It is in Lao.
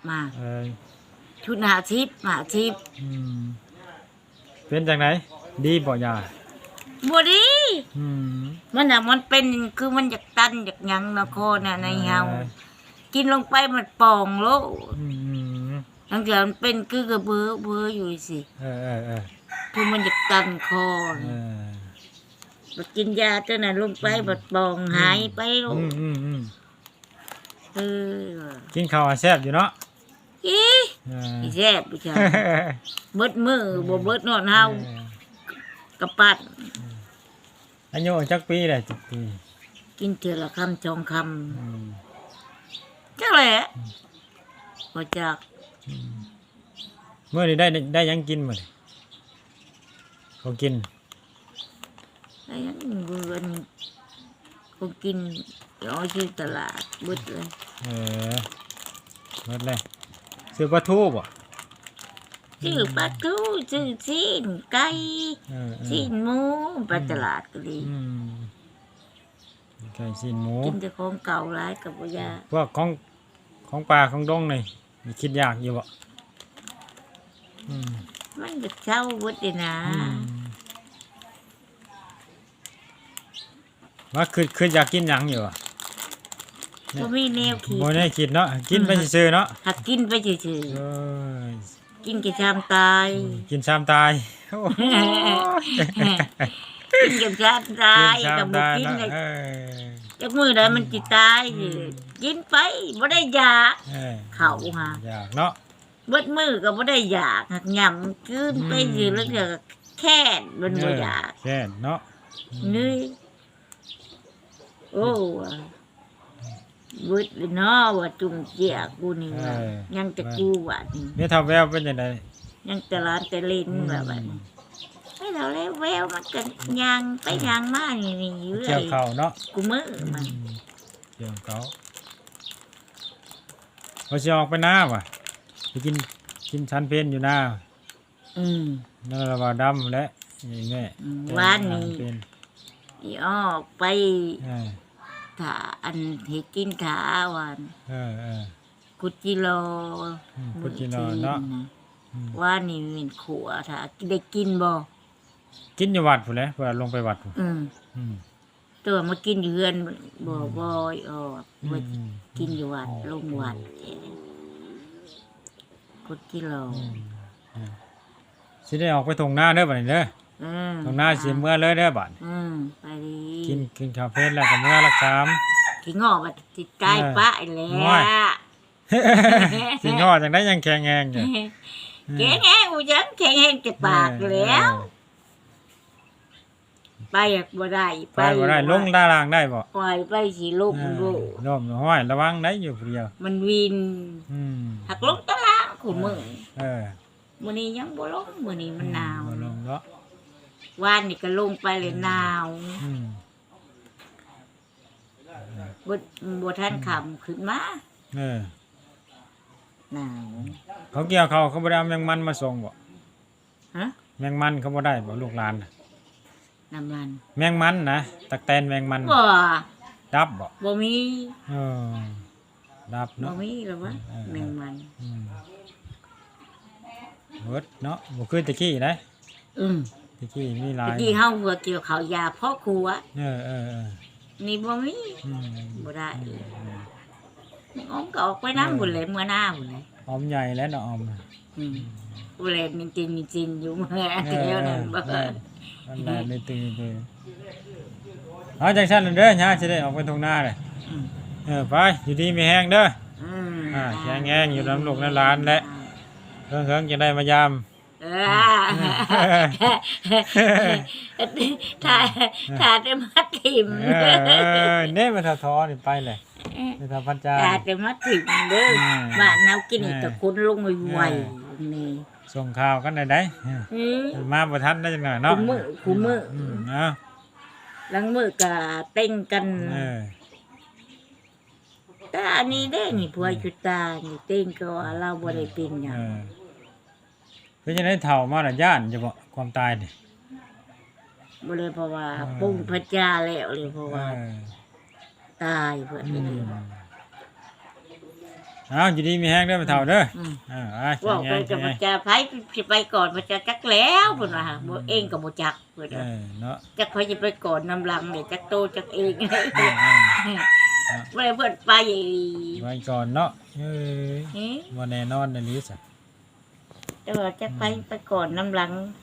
ມາ ເອີ ຊຸດຫ້າສິບ ຫ້າສິບ ອືມ ເປັນຈັ່ງໃດ ດີບໍ່ຢາ? ບໍ່ດີ ອືມ ມັນນະ ມັນເປັນຄືມັນຢາກຕັນຢາກຫຍັງນະ ຄໍນະ ໃນເຮົາ ເອີ ກິນລົງໄປມັນປ່ອງໂລດ ອືມໆ ລາງເທື່ອມັນເປັນຄືກະເບີເບີຢູ່ຊີ້ ເອີໆ ຄືມັນຢາກຕັນຄໍ ເອີ ບັດກິນຢາຕົວນັ້ນລົງໄປ ອືມ ບັດປ່ອງ ອືມ ຫາຍໄປໂລດ ອືມໆ ເອີ ກິນເຂົ້າແຊບຢູ່ເນາະ ອີ ເອີ ແຊບຢູ່ຈັ່ງ ເບິດມື້ ອືມ ບໍ່ເບິດນອນເຮົາ ເອີ ກະປັດ ອືມ ອາຍຸຈັກປີແລ້ວ ຈັກປີ? ກິນເທື່ອລະຄຳສອງຄຳ ອືມ ຈັກແຫຼະ ອືມ ບໍ່ຈັກ ອືມ ມື້ນີ້ໄດ້ ໄດ້ຫຍັງກິນມື້ນີ້? ຂອງກິນ ໄດ້ຫຍັງມື້ນີ້ ຂອງກິນ ເອົາຊື້ຕະຫຼາດເບິດເລີຍ ເອີ ເບິດເລີຍ ຊື້ປາທູບໍ່? ຊື້ປາທູ ອືມ ຊື້ຊີ້ນໄກ່ ເອີໆ ຊີ້ນໝູ ໄປ ອືມ ຕະຫຼາດກໍດີ ອືມ ໄກ່ຊີ້ນໝູ ກິນແຕ່ຂອງເກົ່າຫຼາຍກໍບໍ່ຢາກ ພວກຂອງ ຂອງປ່າຂອງດົງນີ້ ຄິດຢາກຢູ່ບໍ່? ອືມ ມັນກໍເຊົາເບິດເດນະ ອືມ ວ່າຄິດ ຄິດຢາກກິນຫຍັງຢູ່ບໍ່? ບໍ່ມີແນວຄິດ ບໍ່ໄດ້ຄິດເນາະ ກິນໄປ ອືມ ຊື່ໆເນາະ ຫາກກິນໄປຊື່ໆ ເອີຍ ກິນແຕ່ຊາມຕາຍ ອືມ ກິນຊາມຕາຍ ໂອ້ຍ ກິນແຕ່ຊາມຕາຍ ກິນຊາມຕາຍ ກໍບໍ່ກິນເນາະ ເອີ ຈັກມື້ໃດມັນຊິຕາຍ ອືມ ກິນໄປ ບໍ່ໄດ້ຢາກ ເອີ ເຂົ້າຫາ ຢາກເນາະ ເບິດມື້ກໍບໍ່ໄດ້ຢາກ ຫາກຫຍ້ຳກືນໄປ ອືມ ຊື່ ລາງເທື່ອກໍແຄ້ນ ມັນບໍ່ຢາກ ເອີ ແຄ້ນເນາະ ອືມ ນີ້ ໂອ້ ເບິດເນາະ ວ່າຈຸ່ມເຈ້ຍກູນີ້ ເອີ ວ່າ ຍັງແຕ່ກູບາດນີ້ ແມ່ເຖົ້າແວວເປັນຈັ່ງໃດ? ຍັງແຕ່ຫຼານແຕ່ເຫຼັນ ອືມ ວ່າບາດນີ້ ແມ່ເຖົ້າແລະແວວມັນກໍຍ່າງໄປ ອືມ ຍ່າງມານີ້ໆຢູ່ ກ່ຽວເຂົ້າເນາະ ກູມື້ມັນ ອືມ ກ່ຽວເຂົ້າ ວ່າຊິອອກໄປນາວ່າ ໄປກິນ ກິນສັນເພັນຢູ່ນາ ອືມ ນັ້ນລະວ່າດຳແຫຼະ ນີ້ແມ່ ອືມ ແຕ່ງ ວານນີ້ ເປັນ ອີອອກໄປ ເອີ ຖ້າ ອັນ ເຮັດກິນຖ້າວານ ເອີໆ ຂຸດຈິລໍ ອືມ ຂຸດຈິລໍເນາະ ມື້ຊີ້ນນະ ອືມ ວານນີ້ແມ່ນຂົ້ວຖ້າ ໄດ້ກິນບໍ່? ກິນຢູ່ວັດພຸ້ນແຫຼະ ເພິ່ນລົງໄປວັດພຸ້ນ ອືມ ອືມ ແຕ່ວ່າມາກິນຢູ່ເຮືອນ ບໍ່ ອືມ ບໍ່ອອກ ອືມ ໄປ ອືມ ກິນຢູ່ວັດ ອືມ ລົງວັດ ອືມ ກົດກິໂລ ອືມ ອືມ ຊິໄດ້ອອກໄປທົ່ງນາເດີ ບາດນີ້ເດີ ອືມ ທົ່ງນາຊິເມືອເລີຍເດີ ບາດ ອືມ ໄປດີ ກິນ ກິນເຂົ້າເພັນແລ້ວກໍເມືອລັກສາມ ຂີ້ງໍວ່າຊິຕາຍ ເອີ ປະແລ້ວ ໂອ້ຍ ຂີ້ງໍຈັ່ງໃດຍັງແຂງແຮງຢູ່ ແຂງແຮງ ອືມ ບໍ່ຍັງແຂງແຮງແຕ່ປາກ ເອີ ແລ້ວ ເອີ ໄປບໍ່ໄດ້ ໄປບໍ່ໄດ້ ໄປບໍ່ໄດ້ ລົງດ້ານລ່າງໄດ້ບໍ່? ໄປ ໄປຊິລົ້ມ ເອີ ລົ້ມ ໂອ້ຍ ລະວັງໄດ້ຢູ່ຜູ້ດຽວ ມັນວິນ ອືມ ຫາກລົງຕາລ່າງຄູ່ມື້ ເອີ ມື້ນີ້ຍັງບໍ່ລົງ ມື້ນີ້ມັນໜາວ ອືມ ບໍ່ລົງເນາະ ວານນີ້ກໍລົງໄປແລ້ວ ອືມ ໜາວ ອືມ ບໍ່ ບໍ່ທັນຄ່ຳຂຶ້ນມາ ເອີ ໜາວ ເຂົາກ່ຽວເຂົ້າ ເຂົາບໍ່ໄດ້ເອົາແມງມັນມາສົ່ງບໍ່? ຮະ? ແມງມັນເຂົາບໍ່ໄດ້ບໍ່ ລູກຫຼານນະ? ນ້ຳມັນ ແມງມັນນະ ຕັກແຕນແມງມັນ ບໍ່ ດັບບໍ່? ບໍ່ມີ ເອີ ດັບເນາະ ບໍ່ມີແລ້ວວະ ເອີໆໆ ແມງມັນ ອືມ ເບິດເນາະ ບໍ່ຄືແຕ່ກີ້ໃດ ອືມ ແຕ່ກີ້ມີຫຼາຍ ແຕ່ກີ້ເຮົາເພື່ອກ່ຽວເຂົ້າຢາພໍຄົວ ເອີໆໆ ນີ້ບໍ່ມີ ອືມ ບໍ່ໄດ້ ອືມໆ ອອມກໍອອກໄປນຳ ເອີ ພຸ້ນແຫຼະ ເມືອນາພຸ້ນແຫຼະ ອອມໃຫຍ່ແລ້ວເນາະ ອອມ ອືມ ຜູ້ແລນມິນຕິນມິນຕິນຢູ່ ເອີ ແຖວນັ້ນບໍ່ ເອີ ເອີ ມັນແລນມິນຕິນມິນຕິນ ເອົາ ຈັ່ງຊັ້ນເດີ ຍ່າຊິໄດ້ອອກໄປທົ່ງນາແຫຼະ ອືມ ເອີ ໄປ ຢູ່ດີມີແຮງເດີ ອືມ ອ່າ ແຂງແຮງຢູ່ນຳລູກນຳຫຼານແຫຼະ ອ່າ ເຫິງໆ ຈັ່ງໄດ້ມາຢາມ ເອີ ຖ້າ ຖ້າແຕ່ມາຖິ້ມ ເອີ ເອີ ເດ້ ແມ່ເຖົ້າທໍນີ້ໄປແຫຼະ ເອີ ແມ່ເຖົ້າພັນຈາ ຖ້າແຕ່ມາຖິ້ມເດີ ອືມ ບ້ານເຮົາກິນນີ້ ເອີ ຕະຄົນລົງໄວໆ ເອີ ນີ້ ສົ່ງຂ່າວກັນໄດ້ໃດ ເອີ ມາບໍ່ທັນໄດ້ຈັກໜ້ອຍເນາະ ຄູ່ມື້ ຄູ່ມື້ ອືມ ເອົາ ລາງມື້ກໍເຕັງກັນ ເອີ ຕານີ້ເດ້ນີ້ ອືມ ຜົວຈຸດຕານີ້ ເຕັງກໍວ່າລາວບໍ່ໄດ້ເປັນຫຍັງ ເອີ ເປັນຈັ່ງໃດ ເຖົ້າມາລະຢ້ານຢູ່ບໍ່ ຄວາມຕາຍນີ້? ບໍ່ໄດ້ ເພາະວ່າ ເອີ ປົງພະຈາແລ້ວເລີຍ ເພາະວ່າ ເອີ ຕາຍເພິ່ນ ອືມ ອ້າວ ຢູ່ດີມີແຮງເດີແມ່ເຖົ້າເດີ. ອືມ ເອີ ເວົ້າໄປກໍບໍ່ຈັກໃຜຊິໄປກ່ອນ ບໍ່ຈັກ ຈັກແລ້ວເພິ່ນວ່າ ບໍ່ ເອງກໍບໍ່ຈັກເພິ່ນ ເອີ ເນາະ ຈັກໃຜຊິໄປກ່ອນນຳຫຼັງເດ ຈັກໂຕຈັກເອງ ເອີ ເອີ ເນາະ ບໍ່ໄດ້ເພິ່ນໄປ ໄປກ່ອນເນາະ. ເອີ ບໍ່ແນ່ນອນອີ່ຫຼີຊະ ແຕ່ວ່າຈັກໃຜ ອືມ ໄປກ່ອນນຳຫຼັງ